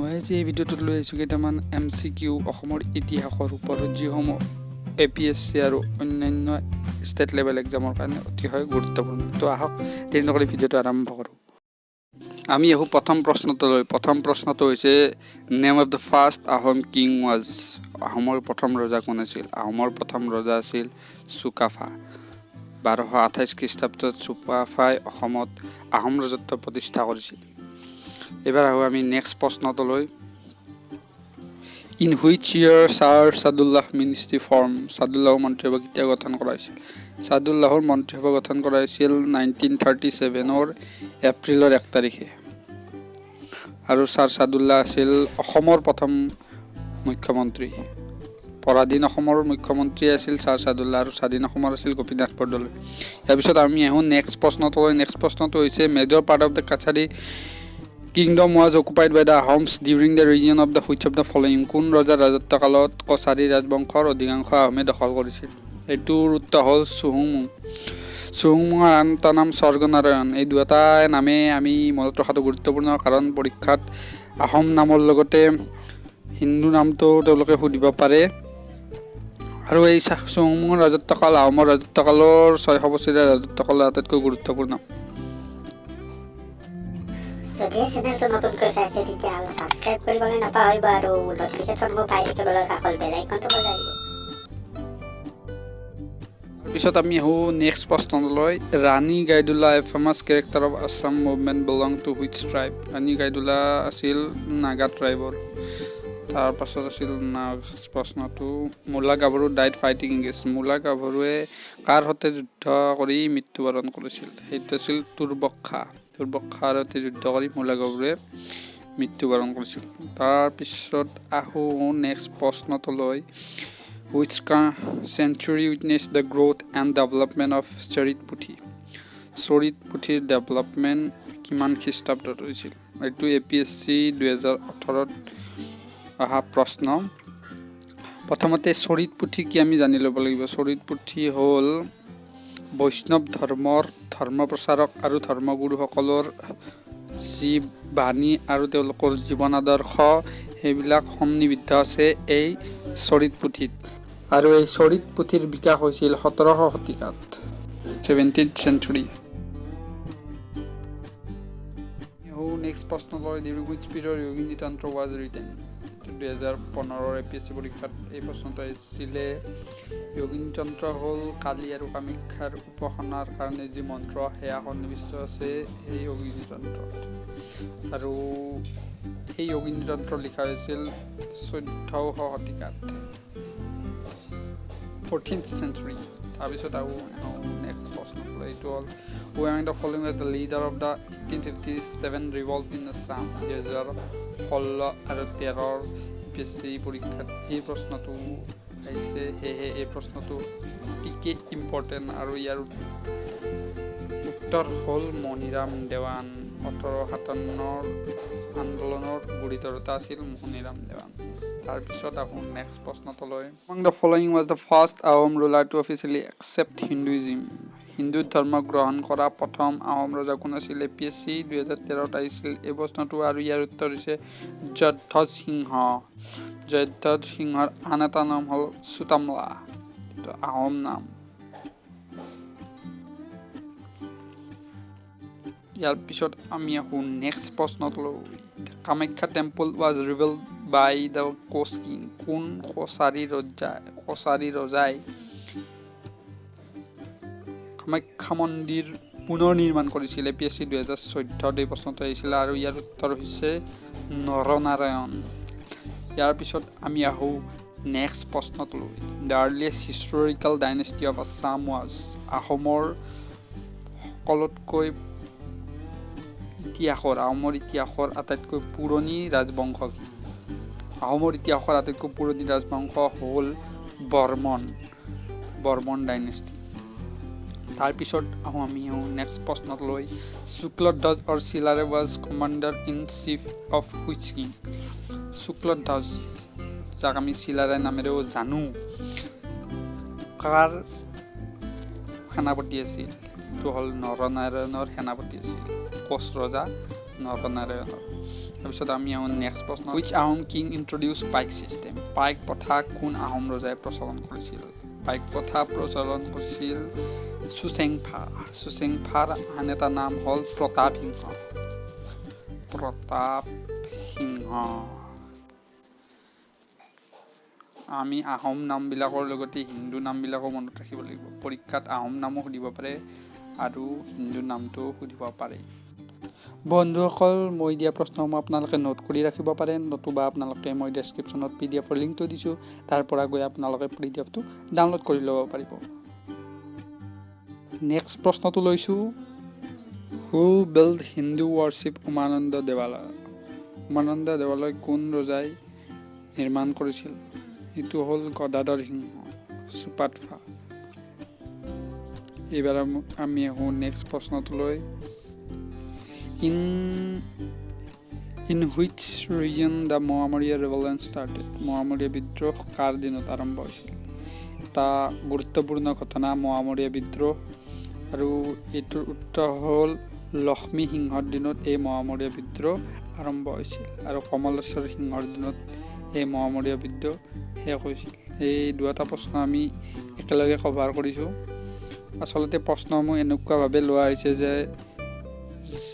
মই আজি এই ভিডিঅ'টোত লৈ আহিছোঁ কেইটামান MCQ অসমৰ ইতিহাসৰ ওপৰত, যিসমূহ APSC আৰু অন্যান্য ষ্টেট লেভেল এক্সামৰ কাৰণে অতিশয় গুৰুত্বপূৰ্ণ। তো আহক, দেৰি নকৰি ভিডিঅ'টো আৰম্ভ কৰোঁ। আমি আহোঁ প্ৰথম প্ৰশ্নটোলৈ। প্ৰথম প্ৰশ্নটো হৈছে, name of the first Ahom king was? আহোমৰ প্ৰথম ৰজা কোন আছিল? আহোমৰ প্ৰথম ৰজা আছিল চুকাফা। 1228 খ্ৰীষ্টাব্দত চুকাফাই অসমত আহোম ৰাজত্ব প্ৰতিষ্ঠা কৰিছিল। এইবাৰ আহোঁ আমি নেক্সট প্ৰশ্নটোলৈ। In which year Sir Saadulla ministry form? Saadulla মন্ত্ৰীসভা কেতিয়া গঠন কৰা হৈছিল? চাদুল্লাহৰ মন্ত্ৰীসভা গঠন কৰা হৈছিল 1937ৰ এপ্ৰিলৰ 1 তাৰিখে। আৰু ছাৰ চাদুল্লাহ আছিল অসমৰ প্ৰথম মুখ্যমন্ত্ৰী। পৰাধীন অসমৰ মুখ্যমন্ত্ৰী আছিল ছাৰ চাদুল্লাহ আৰু স্বাধীন অসমৰ আছিল গোপীনাথ বৰদলৈ। ইয়াৰ পিছত আমি আহোঁ নেক্সট প্ৰশ্নটোলৈ। নেক্সট প্ৰশ্নটো হৈছে, major part of the Kachari kingdom was occupied by the Ahoms during the reign of the which of the following? কোন ৰজাৰ ৰাজত্বকালত কছাৰী ৰাজবংশৰ অধিকাংশ আহোমে দখল কৰিছিল? এইটোৰ উত্তৰ হ'ল চুহুংমুং। চুহুংমুঙৰ আন এটা নাম স্বৰ্গনাৰায়ণ। এই দুয়োটা নামে আমি মনত ৰখাটো গুৰুত্বপূৰ্ণ, কাৰণ পৰীক্ষাত আহোম নামৰ লগতে হিন্দু নামটো তেওঁলোকে সুধিব পাৰে। আৰু এই চুহুংমুঙৰ ৰাজত্বকাল আহোমৰ ৰাজত্বকালৰ 600 বছৰীয়া ৰাজত্বকালৰ আটাইতকৈ গুৰুত্বপূৰ্ণ। যদিহে চেনেলটো নতুনকৈ চাইছে, তেতিয়াহ'লে ছাবস্ক্ৰাইব কৰিবলৈ নাপাহৰিব আৰু নটিফিকেশ্যনবোৰ পাই থাকিবলৈ কাষৰ বেল আইকনটো বজাই দিব। তাৰপিছত আমি আহোঁ next প্ৰশ্নলৈ। Rani Gaidinliu, a famous character of Assam movement, belong to which tribe? ৰাণী গাইডুলা আছিল নাগা ট্ৰাইবৰ। তাৰপাছত আছিল নেক্সট প্ৰশ্নটো, Mula Gabharu died fighting against? মূলা গাভৰুৱে কাৰ সৈতে যুদ্ধ কৰি মৃত্যুবৰণ কৰিছিল? সেইটো আছিল তুৰ্বক্ষা। তুৰ্বক্ষাৰ সৈতে যুদ্ধ কৰি মূলা গাভৰুৱে মৃত্যুবৰণ কৰিছিল। তাৰপিছত আহোঁ next প্ৰশ্নটোলৈ। Which century witness the growth and development of Charit Puthi? চৰিত পুথিৰ ডেভেলপমেণ্ট কিমান খ্ৰীষ্টাব্দত হৈছিল? এইটো APSC 2018ত অহা প্ৰশ্ন। প্ৰথমতে চৰিত পুথি কি আমি জানি ল'ব লাগিব। চৰিত পুথি হ'ল বৈষ্ণৱ ধৰ্মৰ ধৰ্ম প্ৰচাৰক আৰু ধৰ্মগুৰুসকলৰ যি বাণী আৰু তেওঁলোকৰ জীৱন আদৰ্শ, সেইবিলাক সন্নিৱিদ্ধ আছে এই চৰিত পুথিত। আৰু এই চৰিত পুথিৰ বিকাশ হৈছিল 17শ শতিকাত, 17th century. Next প্ৰশ্ন, during which period Yogini Tantra was written? 2015ৰ APSC পৰীক্ষাত এই প্ৰশ্নটো আহিছিলে। যোগিনী তন্ত্ৰ হ'ল কালী আৰু কামাখ্যাৰ উপাসনাৰ কাৰণে যি মন্ত্ৰ, সেয়া সন্নিৱিষ্ট আছে এই যোগিনী তন্ত্ৰত। আৰু সেই যোগিনী তন্ত্ৰ লিখা হৈছিল 14শ শতিকাত, 14th century. তাৰপিছত আৰু নেক্সট প্ৰশ্ন, এইটো হ'ল, who among the following was the leader of the 1857 revolt in Assam? 2016 আৰু 13ৰ APSC পৰীক্ষাত এই প্ৰশ্নটো আহিছে। সেয়েহে এই প্ৰশ্নটো অতিকে ইম্পৰ্টেণ্ট। আৰু ইয়াৰ উত্তৰ হ'ল মণিৰাম দেৱান। 1857ৰ আন্দোলনৰ গুৰি ধৰোঁতা আছিল মণিৰাম দেৱান। তাৰপিছত আহোঁ next প্ৰশ্নটোলৈ। Among the following was the first Ahom ruler to officially accept Hinduism? Hindu ধৰ্ম গ্ৰহণ কৰা প্ৰথম আহোম ৰজা কোন আছিল? APSC 2013ত আহিছিল এই প্ৰশ্নটো। আৰু ইয়াৰ উত্তৰ হৈছে জয়ধ্বজ সিংহ। জয়ধ্বজ সিংহৰ আন এটা নাম হ'ল সুতামলা, এইটো আহোম নাম। ইয়াৰ পিছত আমি আহোঁ next প্ৰশ্নটোলৈ। Kamakhya temple was rebuilt by the Koch king? কোন কছাৰী ৰজাই কামাখ্যা মন্দিৰ পুনৰ নিৰ্মাণ কৰিছিল? APSC 2014ত এই প্ৰশ্নটো আহিছিল। আৰু ইয়াৰ উত্তৰ হৈছে নৰনাৰায়ণ। ইয়াৰ পিছত আমি আহোঁ next প্ৰশ্নটোলৈ। The earliest historical dynasty of Assam was? আহোমৰ ইতিহাসৰ আটাইতকৈ পুৰণি ৰাজবংশ কি? আহোমৰ ইতিহাসৰ আটাইতকৈ পুৰণি ৰাজবংশ হ'ল বৰ্মন, বৰ্মন ডাইনেষ্টি। তাৰপিছত আহোঁ আমি next প্ৰশ্নটোলৈ। Shukladhwaj or Chilarai was commander in chief of which king? Shukladhwaj, যাক আমি চিলাৰায় নামেৰেও জানো, কাৰ সেনাপতি আছিল? এইটো হ'ল নৰনাৰায়ণৰ সেনাপতি আছিল, কোচ ৰজা নৰনাৰায়ণৰ। তাৰপিছত আমি আহোঁ নেক্সট প্ৰশ্ন, which Ahom king introduce Paik system? পাইক প্ৰথা কোন আহোম ৰজাই প্ৰচলন কৰিছিল? পাইক প্ৰথা প্ৰচলন কৰিছিল চুচেংফা। চুচেংফাৰ আন এটা নাম হ'ল প্ৰতাপ সিংহ। প্ৰতাপ সিংহ। আমি আহোম নামবিলাকৰ লগতে হিন্দু নামবিলাকো মনত ৰাখিব লাগিব। পৰীক্ষাত আহোম নামো সুধিব পাৰে আৰু হিন্দু নামটোও সুধিব পাৰে। বন্ধুসকল, মই দিয়া প্ৰশ্নসমূহ আপোনালোকে নোট কৰি ৰাখিব পাৰে, নতুবা আপোনালোকে মই ডেছক্ৰিপশ্যনত পিডিএফৰ লিংকটো দিছোঁ, তাৰ পৰা গৈ আপোনালোকে পিডিএফটো ডাউনলোড কৰি ল'ব পাৰিব। নেক্সট প্ৰশ্নটো লৈছোঁ, who build Hindu worship Umananda Devalaya? Umananda দেৱালয় কোন ৰজাই নিৰ্মাণ কৰিছিল? এইটো হ'ল গদাধৰ সিংহ চুপাটফা। এইবাৰ আমি আহোঁ নেক্সট প্ৰশ্নটোলৈ, in which reign the Moamoria rebellion started? Moamoria বিদ্ৰোহ কাৰ দিনত আৰম্ভ হৈছিল? এটা গুৰুত্বপূৰ্ণ ঘটনা মোৱামৰীয়া বিদ্ৰোহ, আৰু এইটোৰ উত্তৰ হ'ল লক্ষ্মী সিংহৰ দিনত এই মোৱামৰীয়া বিদ্ৰোহ আৰম্ভ হৈছিল আৰু কমলেশ্বৰ সিংহৰ দিনত এই মোৱামৰীয়া বিদ্ৰোহ শেষ হৈছিল। এই দুটা প্ৰশ্ন আমি একেলগে কভাৰ কৰিছোঁ। আচলতে প্ৰশ্নসমূহ এনেকুৱাভাৱে লোৱা হৈছে যে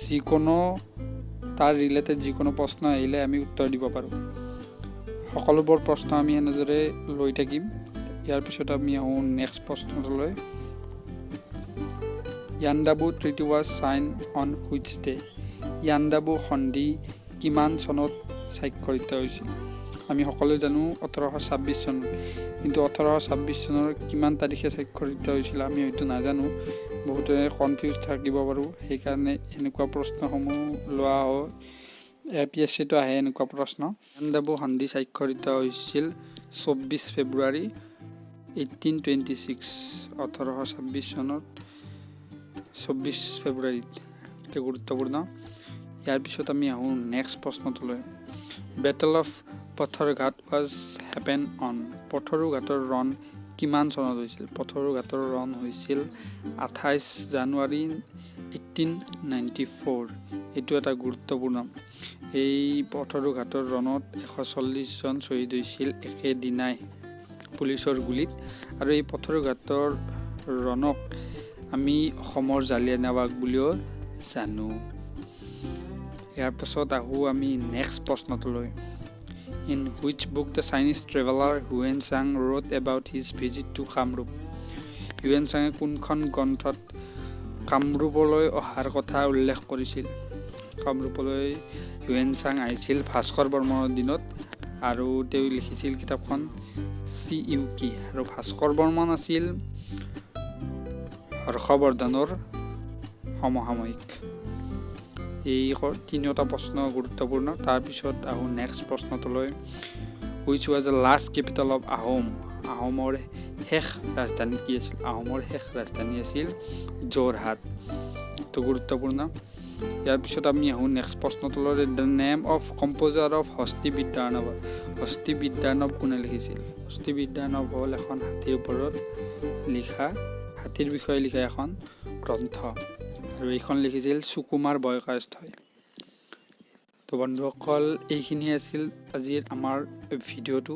যিকোনো তাৰ ৰিলেটেড যিকোনো প্ৰশ্ন আহিলে আমি উত্তৰ দিব পাৰোঁ। সকলোবোৰ প্ৰশ্ন আমি এনেদৰে লৈ থাকিম। ইয়াৰ পিছত আমি আহোঁ next প্ৰশ্নটোলৈ, Yandabo treaty was sign on which day? Yandabo সন্ধি কিমান চনত স্বাক্ষৰিত হৈছিল? আমি সকলোৱে জানো 1826 চনত, কিন্তু 1826 চনৰ কিমান তাৰিখে স্বাক্ষৰিত হৈছিল আমি হয়তো নাজানো, বহুতে কনফিউজ থাকিব পাৰোঁ। সেইকাৰণে এনেকুৱা প্ৰশ্নসমূহ লোৱা হয়, এ পি এছ চিটো আহে এনেকুৱা প্ৰশ্ন। ইয়াণ্ডাবু সন্ধি স্বাক্ষৰিত হৈছিল 24 ফেব্ৰুৱাৰী 1826, 1826 চনত 24 ফেব্ৰুৱাৰীত। অতি গুৰুত্বপূৰ্ণ। ইয়াৰ পিছত আমি আহোঁ নেক্সট প্ৰশ্নটোলৈ, battle of Patharughat was happen on? পথৰুঘাটৰ ৰণ কিমান চনত হৈছিল? পথৰুঘাটৰ ৰণ হৈছিল 28 জানুৱাৰী 1894। এইটো এটা গুৰুত্বপূৰ্ণ। এই পথৰুঘাটৰ ৰণত 140 জন শ্বহীদ হৈছিল একেদিনাই পুলিচৰ গুলীত। আৰু এই পথৰুঘাটৰ ৰণক আমি অসমৰ জালিয়ানাবাগ বুলিও জানো। ইয়াৰ পাছত আহোঁ আমি নেক্সট প্ৰশ্নটোলৈ, in which book the Chinese traveller Hiuen Tsang wrote about his visit to Kamrup? Hiuen চাঙে কোনখন গ্ৰন্থত কামৰূপলৈ অহাৰ কথা উল্লেখ কৰিছিল? কামৰূপলৈ হিউৱেন চাং আহিছিল ভাস্কৰ বৰ্মনৰ দিনত আৰু তেওঁ লিখিছিল কিতাপখন চি ইউ কি। আৰু ভাস্কৰ বৰ্মন আছিল হৰ্ষবৰ্ধনৰ সমসাময়িক। এই তিনিওটা প্ৰশ্ন গুৰুত্বপূৰ্ণ। তাৰপিছত আহোঁ next প্ৰশ্নটোলৈ, which was the last capital of Ahom? আহোমৰ শেষ ৰাজধানী কি আছিল? আহোমৰ শেষ ৰাজধানী আছিল যোৰহাট। এইটো গুৰুত্বপূৰ্ণ। ইয়াৰ পিছত আমি আহোঁ next প্ৰশ্নটোলৈ, the name of composer of Hasti Vidyanava? Hasti Vidyanava কোনে লিখিছিল? হস্তি বিদ্যাৰ্ণৱ হ'ল এখন হাতীৰ ওপৰত লিখা, হাতীৰ বিষয়ে লিখা এখন গ্ৰন্থ আৰু এইখন লিখিছিল সুকুমাৰ বয়কাষ্ঠই। তো বন্ধুসকল, এইখিনি আছিল আজিৰ আমাৰ ভিডিঅ'টো।